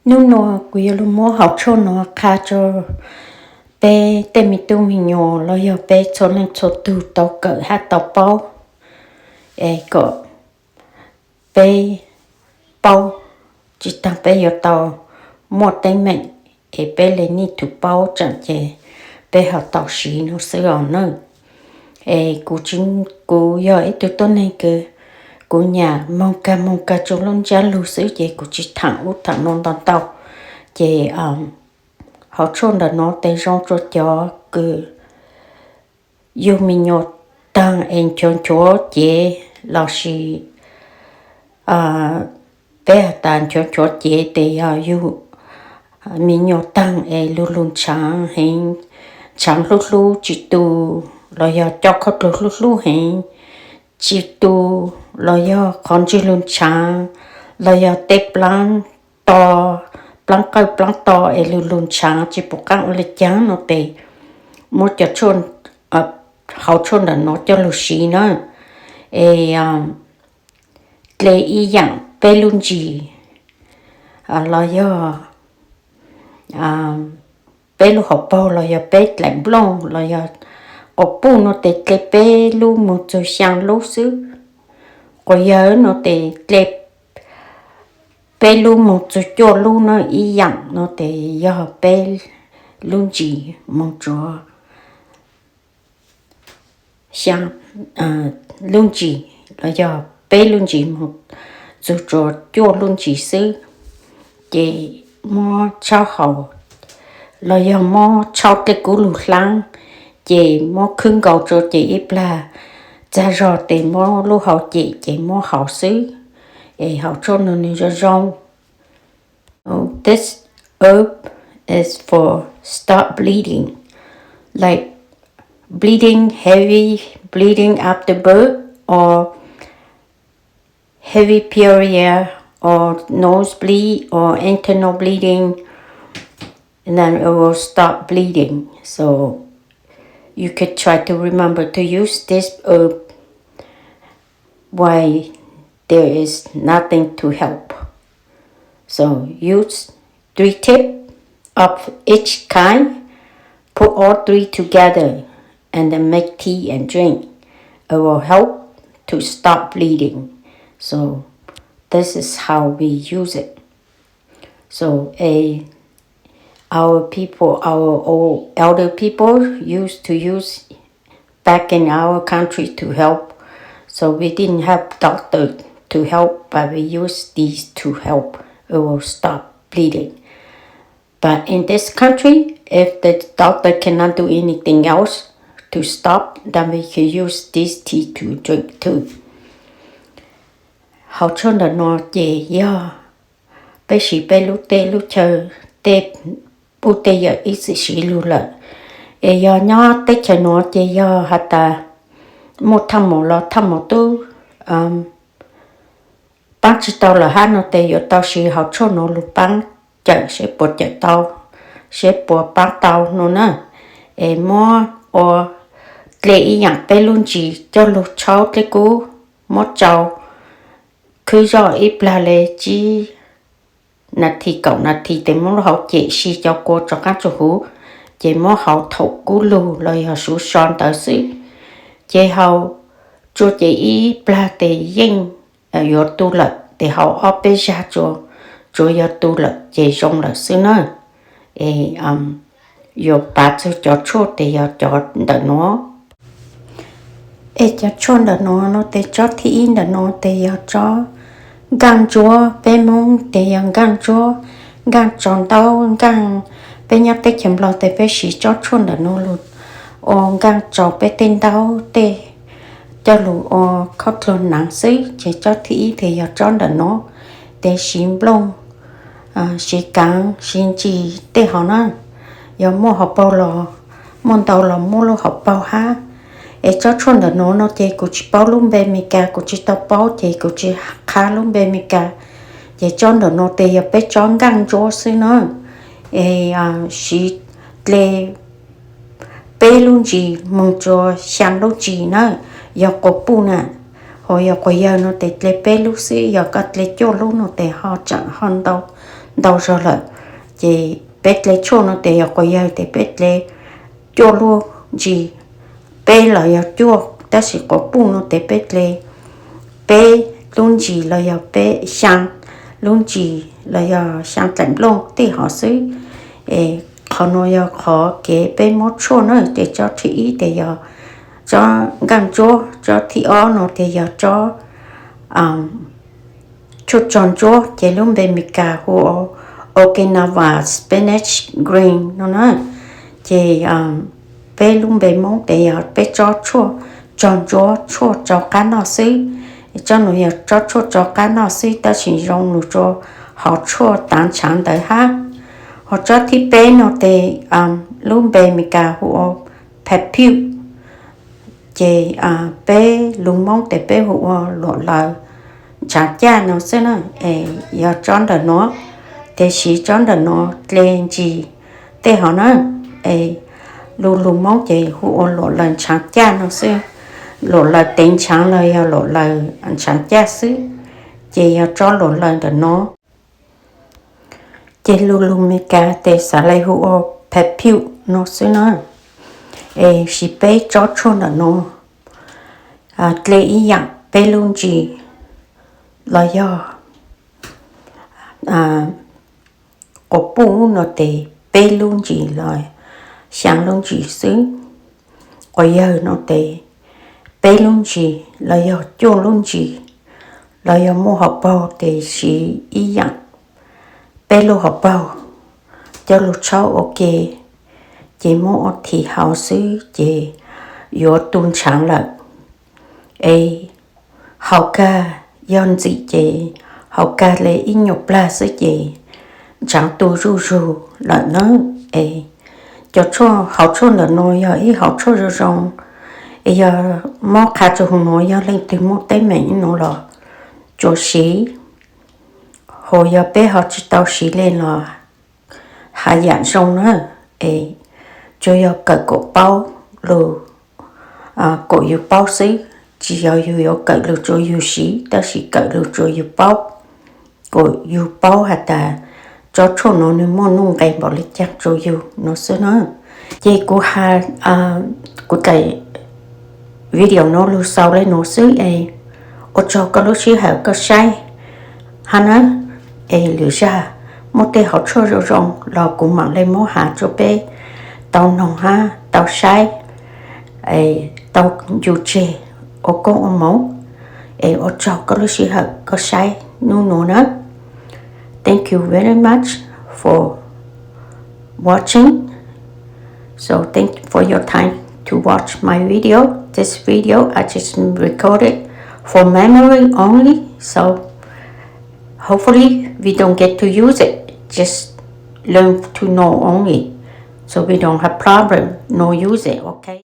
Hnub no kuv yuav lug muab hauv tshuaj no qha rua peb tej me tub me nyuam los yog peb txhua leej txhua tug tau kawm hab tau paub, es kom peb paub tsi taag peb yuav tau muaj teeb meem, es peb le need to paub tseem ces peb ho tau siv no xwb os nawb. Es kuv tsi, kuv yog ib tug tuab neeg kws kuv nyam moog kag moog kag rua lub ntsab lug xwb ces kuv tsi thaam ub thaam no ntau ntau. Ces hauv tshuaj ntawm no tes zoo rua cov kws yug me nyuam taag es nchuav nchuav cev lossis peb has tas nchuav nchuav cev tes yog yug me nyuam taag es lug lug ntshaav heev, ntshaav hlub hlub tsi tu, los yog coj khaub dluag hlub hlub heev tsi tu, los yog qhov ntswg lug ntshaav, los yog tej plaab to, plaab qawj plaab to es lug lug ntshaav tsi pum qaab ua le caag no tes muab cov hauv tshuaj ntawm no coj lug siv na. Es dle ib yaam peb lub ntsis los yog peb lub hauv paug los yog peb dlaim nplooj los yog quas puj no tes dle peb lub moog txug xyaa lub xwb. Quas yawg no tes dle peb lub moog txug cuaj lub na, ib yaam no tes yog peb lub ntsis moog rua xyaa, lub ntsis los yog peb lub ntsis moog txug rua cuaj lub ntsis xwb. Ces muab tshaub haus los yog muab tshaub dlej kub lug hlaab, ces muab khwb nkaus rua ces ib plag txag zog tes muab lub hauv cem ces muab haus xwb. Es hauv tshuaj no nwg zoo zoo. This herb is for stop bleeding, like bleeding, heavy bleeding after birth, or heavy period, or nosebleed, or internal bleeding, and then it will stop bleeding. So you could try to remember to use this herb while there is nothing to help. So use three tip of each kind, put all three together, and then make tea and drink. It will help to stop bleeding. So this is how we use it. So a our people, our old elder people used to use back in our country to help. So we didn't have doctor to help, but we use these to help. It will stop bleeding. But in this country, if the doctor cannot do anything else to stop, then we can use this tea to drink too. Hauv tshuaj ntawm no ces yog peb siv peb lub teb lub chaw, tej pub tej yawm ib txwm siv lug lawm. Es yog nyob teb chaws nuav ces yog has tas muaj thaaj maum los thaaj maum tub paab tsi tau lawm hab no tes yuav tau siv hauv tshuaj nuav lug paab cawm seb puas cawm tau, seb puas paab tau no na. Es muab ua dle ib yaam peb lub ntsis coj lug tshaub dlej kub, muab tsau khwb zog ib plag le tsib nas this kaum nas this tes muab lub hauv cem si cov kua rov qaab tsuag huv, ces muab haus thaum kub lug los yog suv so ntawd xwb. Ces haus tsua ces ib plag tes yeej yuav tu lawm, tes haus ob peb zag tsua, tsuav yog tu lawm ces zoo lawm xwb na. Es yuav pav txug cov tshuaj tes yog cov ntawm nuav. Es cov tshuaj ntawm nuav no tes tsob thib ib ntawm nuav tes yog tsob nkaaj ntsuab, peb Moob tes yog nkaaj ntsuab, nkaaj tsau ntaub nkaaj. Peb nyob teb chaws Nplog tes peb siv tsob tshuaj ntawm nuav lug ua nkaaj tsau peb tej ntaub tej coj lug ua khaub dluag naav xwb. Ces tsob thib ib tes yog tsob ntawm nuav, tes siv nplooj, siv kaav siv ntsis tej hov na. Yog muaj hauv paug los, muaj ntau los muab lub hauv paug hab. Es tsob tshuaj ntawm nuav no ces kuv tsis paub lub npe Meskas, kuv tsis tau paub ces kuv tsis qha lub npe Meskas. Ces tsob ntawm nuav tes yog peb tsob nkaaj ntsuab xwb na. Es siv dle peb lub ntsis moog rua xyaa lub ntsis na, yog quas puj na, ho yog quas yawg no tes dle peb lub xwb, yog koj dle cuaj lub no tes ho tseem ho ntau ntau zog lawm. Ces peb dle tshuaj no tes yog quas yawg tes peb dle cuaj lub ntsis, peb los yog cuaj, tab sis quas puj no tes peb dle peb lub ntsis los yog peb xyaa lub ntsis los yog xyaa dlaim nplooj tej hov xwb. Es qhov no yog qhov kev peb muab tshuaj na, ces tsob thib ib tes yog tsob nkaaj ntsuab, tsob thib ob no tes yog tsob tshuaj tsog ntsuab, ces lub npe Meskas hu ua Okinawa spinach green no na. Ces peb lub npe Moob tes yog peb tsob tshuaj tsog ntsuab, tshuaj rau qab noj xwb. Tsob no yog tsob tshuaj rau qab noj xwb, tab sis zoo lug rua hauv tshuaj taav ntshaav ntawd hab. Ho tsob thib peb no tes lub npe Meskas hu ua Papuj, ces peb lug Moob tes peb hu ua luam laws ntshaav caj no xwb na. Es yog tsob ntawm nuav, tes siv tsob ntawm nuav dle ntsis tej hov na. Es lug lug Moob ces hu ua luam laws ntshaav caj no xwb. Luam laws teev ntshaav los yog luam laws ntshaav caj xwb, ces yog tsob luam laws ntawm nuav. Ces lug lug Meskas tes xaav le hu ua Papuj no xwb na. Es siv peb tsob tshuaj ntawm nuav dle ib yaam peb lub ntsis los yog quas puj no tes peb lub ntsis los xyaa lub ntsis xwb. Quas yawg no tes peb lub ntsis los yog cuaj lub ntsis, los yog muaj hauv paug tes siv ib yaam peb lub hauv paug coj lug tshaub ua ke, ces muab ua thim hauv xwb ces yuav tu ntshaav lawm. Es haus kag, yog ntxim ces haus kag le ib nyuas plag xwb ces ntshaav tu zuj zug lawm na. Es cov hauv tshuaj ntawm nuav yog ib hauv tshuaj zoo zoo, es yog muab qha rua huv nuav yog leej twg muaj teeb meem ib nuav los tsuas siv, hos yog peb ho tsi tau siv le los has yaam zoo na, es tsuas yog kawm kom paub lug, kom yug paub xwb, tsi yog yug yuav kawm lug rua yug siv, tab sis kawm lug rua yug paub, kom yug paub has tas tsob tshuaj nuav nwg muaj nuj nqes npaum le caag rua yug nuav xwb na. Ces kuv has, kuv daim video nuav lug xaus le nuav xwb es ua tsaug koj lub sij hawm koj saib hab na. Es lwm zag muaj tej hauv tshuaj zoo zoo los kuv maam le muab has rua peb tau noog hab tau saib, tau ncu tseg ua koob ua moov. Es ua tsaug koj lub sij hawm koj saib nub nuav na. Thank you very much for watching. So thank you for your time to watch my video. This video I just recorded for memory only. So hopefully we don't get to use it. Just learn to know only. So we don't have problem, no use it, okay?